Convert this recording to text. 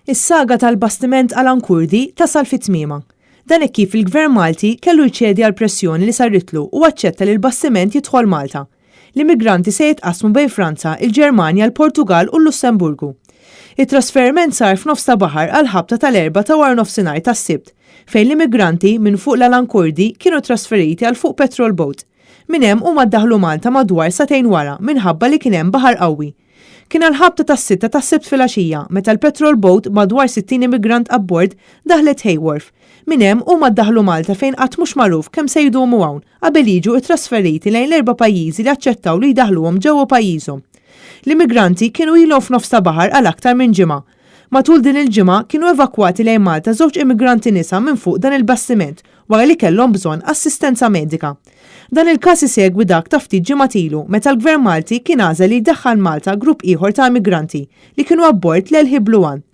Is-saga tal-bastiment Alan Kurdi tasal fi tmiemha. Dan hekk kif il-Gvern Malti kellu jċedi għall-pressjoni li saritlu u aċċetta li l-bastiment jidħol Malta. L-immigranti se jitqassmu bejn Franza, il-Ġermanja, l-Portugall u l-Lussemburgu. It-trasferiment sar f'nofs ta' baħar għall-ħabta tal-erbgħa ta' waranofsinhar tas-Sibt, fejn l-immigranti minn fuq l-Alan Kurdi kienu trasferiti għal fuq patrol boat. Minn hemm huma ddaħlu Malta madwar sagħtejn wara minħabba li kien hemm baħar qawwi. Kien għall-ħabta tas-sitta tas-Sibt filgħaxija meta l-patrol boat b'madwar 60 immigrant abbord daħlet Hay Wharf. Minn hemm huma ddaħlu Malta fejn għad mhux magħruf kemm se jdumu hawn qabel jiġu ttrasferiti lejn l-erba' pajjiżi li aċċettaw li jdaħħluhom ġewwa pajjiżhom. L-immigranti kienu ilhom f'nofs ta' baħar għal aktar minn ġimgħa. Matul din il-ġimgħa kienu evakwati lejn Malta żewġ immigranti nisa minn fuq dan il-bastiment wara li kellhom bżonn assistenza medika. Dan il-każ isegwi dak ta' ftit ġimgħat ilu meta l-Gvern Malti kien għażel li jdaħħal Malta grupp ieħor ta' immigranti li kienu abbord l-El Hibluan.